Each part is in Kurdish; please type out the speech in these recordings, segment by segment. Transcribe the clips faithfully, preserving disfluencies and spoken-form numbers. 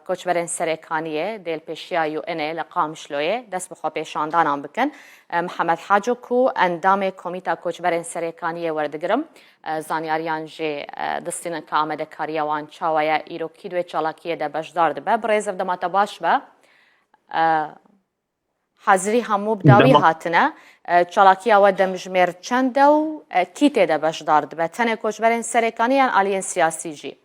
Koçberên Serêkaniyê dê li pêşiya U N'ê li Qamişloyê dest bi xwepêşandanan bikin. E, Mihemed Haco ku endamê Komîta Koçberên Serêkaniyê werdigirim. E, zanyariyan jî, e, distînin ka amadekariya wan çawa ye, îro kî di wê çalakiyê de beşdar dibe. Birêz, ev dema te baş be. E, Hazirî hemû bi dawî Dema- hatine. E, çalakiya we demjimêr çend e û, e, kî tê de beşdar dibe? Tenê koçberên serêkanî yan aliyên siyasî jî?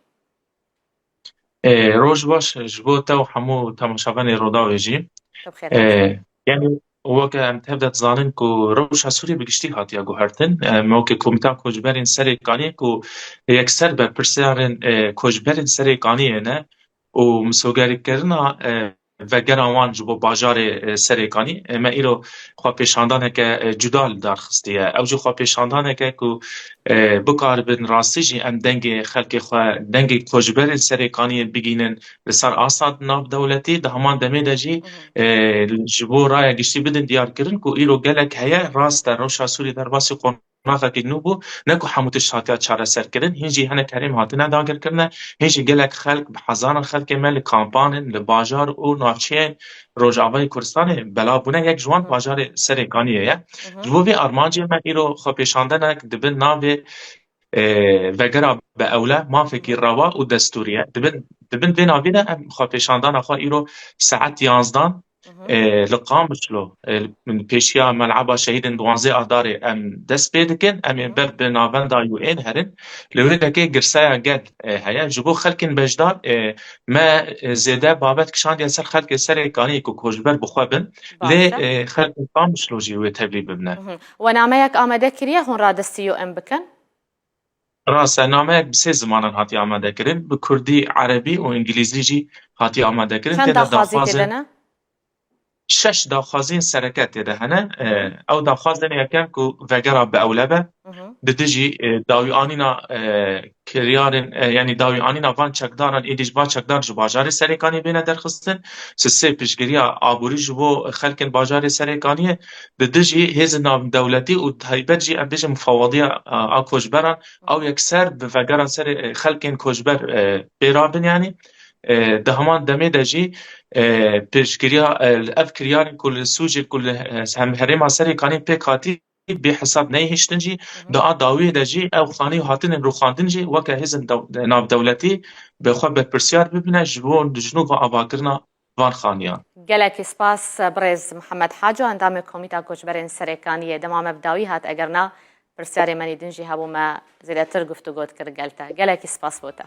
Ê, roj baş ji bo te û hemû temaşevanê Rûdawê jî. Tu bi xêr Ê, hatin. Yani weke em tev de dizanin ku rewşa Sûriyê bi giştî hatiye guhertin. Em weke Komîta Koçberên Serêkaniyê ku yekser berpirsiyarên, e, koçberên Serêkaniyê ne û misogerîkirina, e, vegera wan ji bo bajarê, e, Serêkanî, e, me îro xwepêşandaneke, e, cuda li dar xistiye. Ew jî xwepêşandaneke ku, e, bikaribin rastî jî em dengê xelkê xwe, dengê koçberên Serêkaniyê bigînin li ser asta navdewletî, di heman demê de jî, Mhm. e, ji bo raya giştî bidin diyarkirin ku îro gelek heye, rast e, rewşa Sûrî derbasî qonaxekî nû bû, ne ku hemû tişt hatiya çareserkirin, hîn jî hinek herêm hatine dagirkirine, hîn jî gelek xelk, bi hezaran xelkê me li kampan in, li bajar û navçeyên Rojavayê Kurdistanê belav bûne, yek ji wan Hı. bajarê Serêkaniyê ye. Hı hı. Ji bo vê armancê me îro xwepêşandenek di bin navê, e, vegera bi ewle, mafekî Hı hı. rewa û destûrî ye. Di bin, di bin vê navê de em xwepêşandana xwe îro saet yanzdan, Hı hı. e, li Qamişlo, e, li pêşiya Mel'eba Şehîdên duwanzê Adarê em dest pê dikin. Em ê Hı hı. ber bi navenda U N herin. Li wê dekê girseya gel, e, heye. Ji bo xelkên beşdar, e, me, e, zêde babet kişandiye ser xelkê Serêkaniyê ku koçber bi xwe bin. Lê, Baş e. e, xelkên Qamişlo jî wê tevlî bibine. Hı hı. We nameyek amade kiriye hûn radestî U N bikin? Rast e, nameyek bi sê zimanan hatiye amadekirin. Bi kurdî, erebî û îngilîzî jî hatiye amadekirin. Çend Tê de daxwazî daxwazin tê de ne? Şeş daxwazên sereke tê de hene. E, Hı hı. ew daxwazên yekem ku vegera bi ewle be. Hı hı. Di dijî, e, dawîanîna, e, kiryarên, e, yanî dawîanîna van çekdaran, êdî ji van çekdar ji bajarê Serêkaniyê bêne derxistin. Sisê piştgiriya aborî ji bo xelkên bajarê Serêkaniyê. Di dijî hêzên navdewletî û taybet jî em bêjin mufawadiya, a, a koçberan, ew yekser bi vegera serê, e, xelkên koçber, e, pê rabin, yanî, e, di heman demê de jî, e, pêşgiriya, e, ev kiryarên ku li Sûcê ku li, e, hem herêma Serêkanî pêk hatî bê hesab neyhiştin jî, Hı hı. di a dawiyê de jî ew xanî û hatinin rûxandin jî weke hêzên dew-, navdewletî bi xwe berpirsiyar bibine ji bo ji nû ve avakirina van xaniyan. Gelekî spas, birêz Mihemed Haco, endamê Komîta Koçberên Serêkaniyê. Dema me bi dawî hat, eger na, pirsyarê me nî din jî hebû, me zêdetir guftûgo dikir gel te. Gelekî spas bo te.